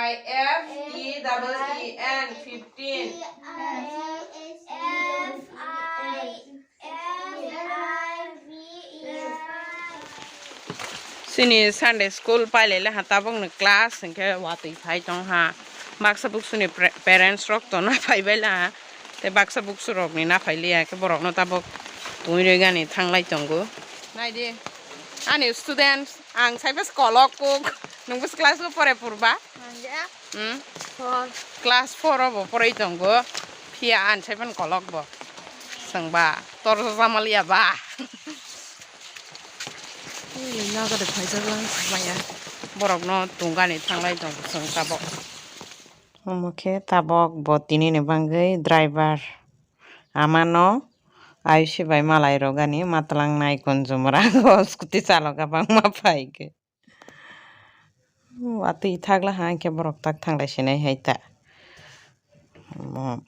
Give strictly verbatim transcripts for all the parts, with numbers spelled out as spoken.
F E double E N, fifteen. Chini Sunday school pailai le ha, tabuk ni class hinkhe watwi phai tong ha. Baksa buksuni pre-, parents rok to na phai bai la ha. Tei baksa buksu rok ni na phai liya khe borok no tabuk twi rwi gani thanglai tongo. Nai di, ani students, ang sai bas kolok kuk, nwng bas class o pore purba? Ang ya? Hmm? Four. Class four o bo poroi tongo. Phiya ani sai phano kolok bo. Chwng ba, tor jama liya ba. Ui, naga de phaijak lang maya. Borok no tungani thanglai tongo chwng tabuk. Omo khe tabuk bo tini ni bagwi driver. Amano Ayushi bai malai rogani matwlang nai kunjumra go scooty chalok abangma phaikhe. Watwi thagla ha hinkhe borok tak thanglai sinai hai ta. Omo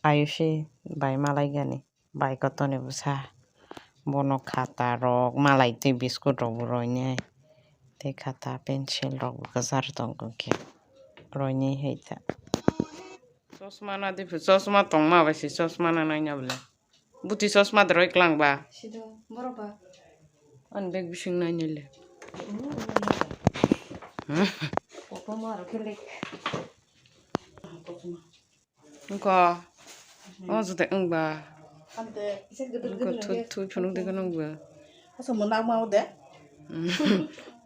Ayushi bai malai gani. Bai kotoni bwsa bono khata rok malai tei biskut rok bo roinai tei khata pencil rok bo kwchar tongo khe roinai hai ta. Chosma na di phu, chosma tongma bai se chosma na naina bole. Buti chosma de roi klang ba? Sido, borok ba? Ani bag bising naina le. Kotorma aro khe lek. Wngkha. O juda wng ba. Ante, ise gede gede. Wngkha, thui phunuk de gwnang ba. Asa mwnang ma ode.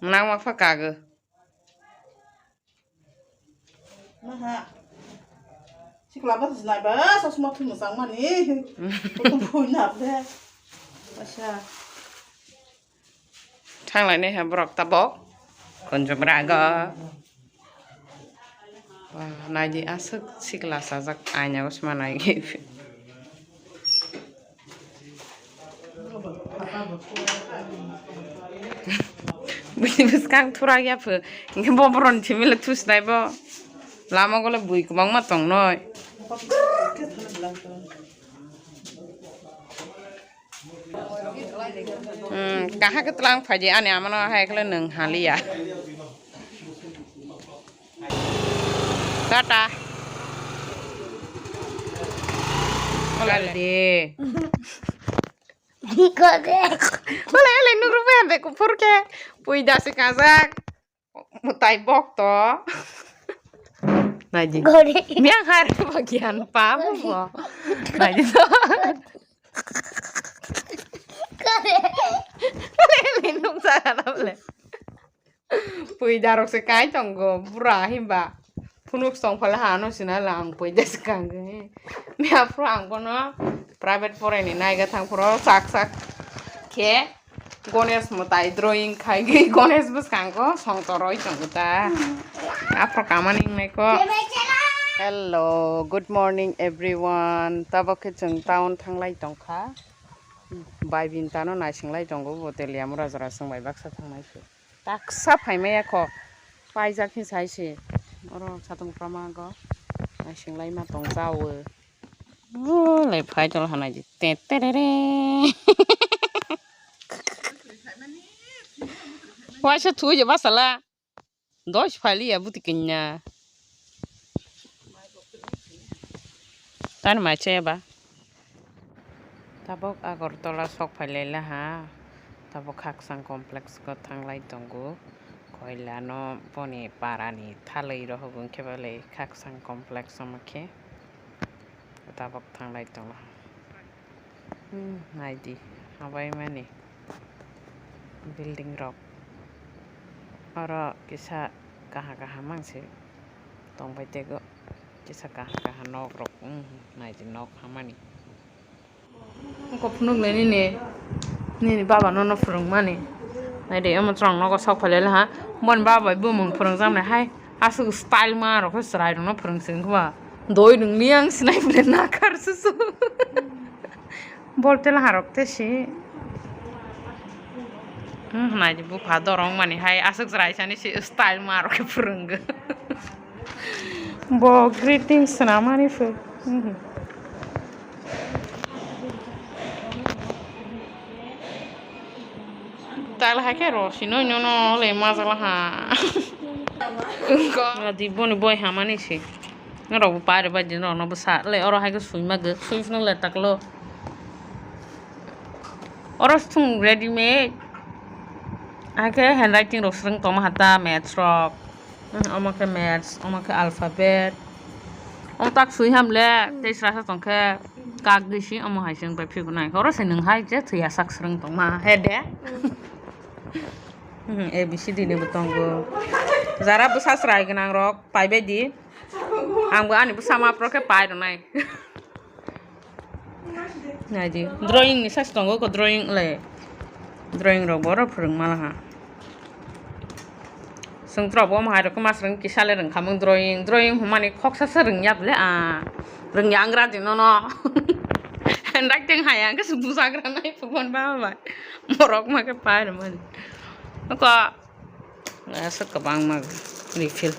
Mwnang ma pha kago. Maha. Sikla ba sinai ba, chosma thwi mwchang mani. Kutung phui na de. Asa. Thanglainai ha borok tabok. Kunjumra go. Wah, naidi aswk sikla sajak aina o sma nai. Bini bwskang thurak ya pho. Hinkhe bo boroni thimile thusnai bo. Lama gole bui kwbangma tongnoi. Hmm, kaha khe tlang phaidi ani amano hai khle nwng haliya. Tata. Ola de. Kore. Ola ele nugru be ande kuphur khe. Pui dasi kajak. Mutai bok to. Naidi. Kore. Miang har ba gian pa bo. Naidi to. Kore. Ola ele nung sa na le. Pui darok se kai tongo bura himba. Phunuk song phale ha no sina lang pui das kang. Mi aphuru ang bono private poreni naiga thang phuru sak sak khe Ganesh mwtai drawing khai gwi Ganesh bwskango song toroi tongo ta. Aphuru kamani wngnai ko. Hello, good morning everyone. Tabok khe chwng town thanglai tongkha. Bai bintano naisinglai tongo bo Teliamura jora chwng bai baksa thangnai se. Taksa phaimaya kho. Paijak khe sai se. Oro satung kwbangma go. Naisinglai ma tong jawo. Ulai phai tol hanai di. Te te re re. Waisa thui je basala. Dos phai liya buti kanya. Tani mai chaya ba. Tabok Agartala sok phai lai laha. Tabok Khakchang complex go thanglai tongo. Koila no boni para ni thalwi rohok wngkhe balai Khakchang complex omo khe. Tabok thanglai tongo. Hmm, naidi, habaimani building rok. Oro kisa kaha kaha mangsi tongbai tego. Kisa kaha kaha nok rok, hmm, naidi nok hamani. Ungkha phunukle nini, nini baba nono phwrwngmani. Naidi, omo chwng nogo sok phailai laha. Boni baba bai bumung phwrwngjaknai hai. Aswk style ma rok khe chwrai rokno phwrwng sing khuma. Doi nwng liya ang sinai bwle nakhar susu. Bol tela harok te si. Hmm, naidi bupha dorong mani hai aswk chwrai sani si style ma rok khe phwrwnggo. Bo greeting swnamani pho. Hmm. Tal hai khe rosino nyono le majala ha. Adi boni boi hamani se. Norok bo pare bai din rok no bwsa le oro hai khe sui ma gw sui phano le taklo. Oro thung ready made. Hai khe handwriting rok swrwng tongma hata maths rok. Hmm, omo khe maths, omo khe alphabet. Omo tak sui ham le tei srasa tong khe kak gwi si omo hai se wng pai phigo nai. Oro se nwng hai je thwi asak swrwng tongma he de. Hmm, A B C D ni bo tongo. Jara bwsa chwrai gwnang rok pai bai di. Ang bo ani bwsa map rok khe pai rwnai. Nai di. Drawing ni size tongo ko drawing le. Drawing rok bo oro phwrwng ma ha. Chwng rok bo omo hai rok ma swrwng kisa le rwng kha mung drawing. Drawing hwnmani khoksa se rwngya bole a. Rwngya ang gra di no no. Handwriting hai ang khe se bujagra nai phukman ba bai. Borok ma khe pai rwmani. Ko aswk kwbangma refill.